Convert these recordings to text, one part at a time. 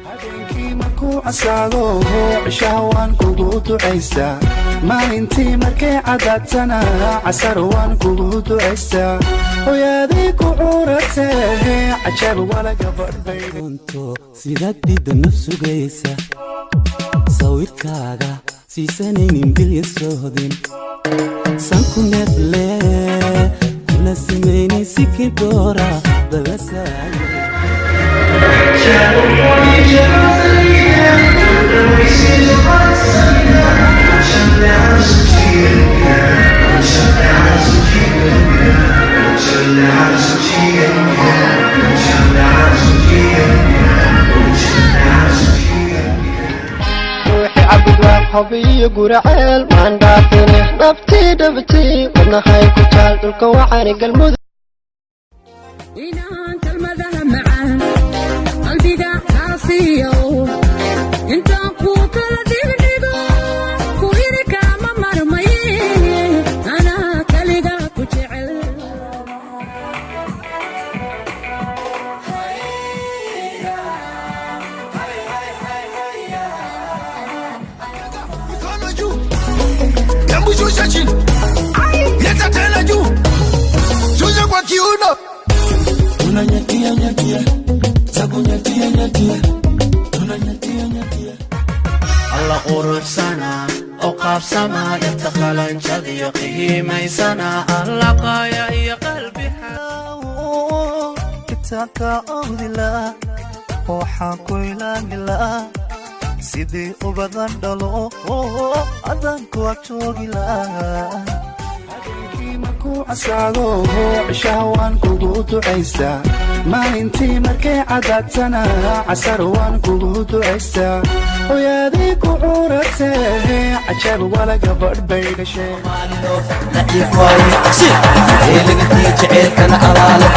Habeenkii markuu casaado, cishaha waan kugu ducaystaa. Maalintii markay cadaadtana, casar waan kugu ducaystaa. Hooyaadii ku curatee, cajab wala gabadh. Runto sidaad diidda naf sugaysa, sawirkaaga siisanaynin bilya sohdin, sanku neefle kula simaynin sikidoora balasaayo. Ruuxi Cabudwaaq, Hobiyo, Guraceel maan dhaafine. Dhabtii dhabtii wadnahay ku jaal, dhulka wacani Galmudug. Inaan kalmadaha macaan qalbiga kaa siiyo, intaan kuu kala dhigdhigo, ku iri kaama marmaye, anaa kaliga ku jecel. Mikono juu, hebu shusha chini, leta tena juu, shusha kwa kiuno. Unanyatia nyatia, takunyatia nyatia, unanyatia nyatia. Alla quruxsana oo qaabsama, inta qalanjadiyo qihiimaysana, alla qaaya iyo qalbi. Kitaabka awdila waxaan ku ilaalilaa sidii ubadan dhalo, adan ku agjoogilaa. Habeenkii markuu casaado, cishaha waan kugu ducaystaa. Maalintii markay cadaadtana, casar waan kugu ducaystaa. Hooyaadii ku curatee, cajab wala gabadh bay dhashee. Eelagantii jaceylkana alaale,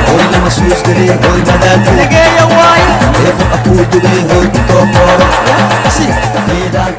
hoy lama suusgalay, hoy madaalgeeya waaye, eeqo akuu dugay, hoy ku tookooro si eedaan.